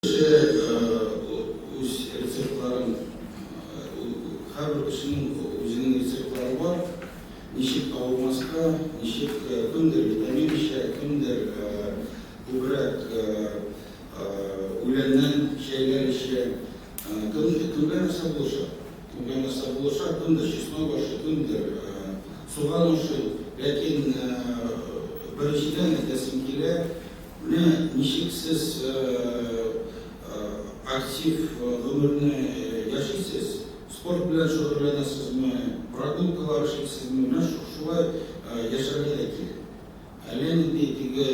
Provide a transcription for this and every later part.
Кеше үз рецептларын, һәрбер кешенең үзенең рецептлары бар. Ничек авырмаска, ничек кемдер витамин эчә, кемдер күбрәк үләннән чәйләр эчә. Кем, кемгә нәрсә булыша? Кемгә нәрсә булыша, кемдер чеснок ашый, кемдер суган ашый. Ләкин беренчедән әйтәсем килә, Менә ничек сез актив гомерне яшисез, спорт белән шөгыльләнәсезме, прогулкалар эшлисезме, менә шулай яшәргә дә кирәк. Әллә нинди теге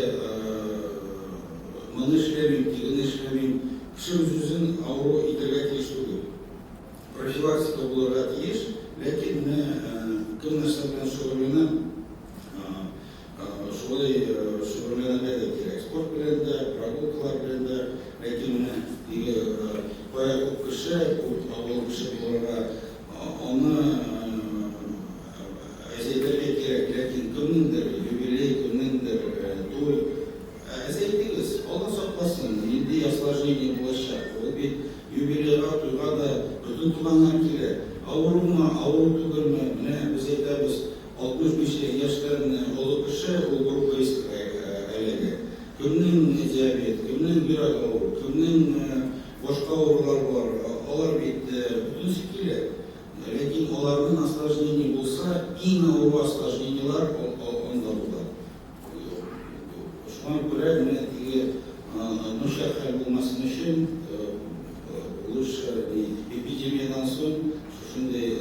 моны эшләмим, тегене эшләмим, кеше үз-үзен авыру итәргә тиеш түгел. Профилактика булырга тиеш, ләкин менә кем нәрсә белән шөгыльләнә, Шулай шөгыльләнергә дә кирәк. Спорт белән дә, прогулкалар белән дә. Ләкин менә теге кая күп кеше, күп авыл кеше булырга, аны әзәйтергә кирәк. Ләкин кемнеңдер юбилей, кемнеңдер туй. Әзәйтегез, Алла сакласын, нинди осложнение булачак. Ул бит юбилейга, туйга да бөтен туганнар килә. Авырумы, авыру түгелме, менә без әйтәбез, 65 яшьтән олы кеше ул группа риска эләгә. Кемнең диабет, кемнең йөрәк авыру, кемнең башка авырулар бар, алар бит бөтенесе килә. Ләкин аларның осложнение булса, иң авыр осложнениеләр анда була. Шуңа күрә менә теге начар хәл булмасын өчен лучше эпидемиядән соң шушындый.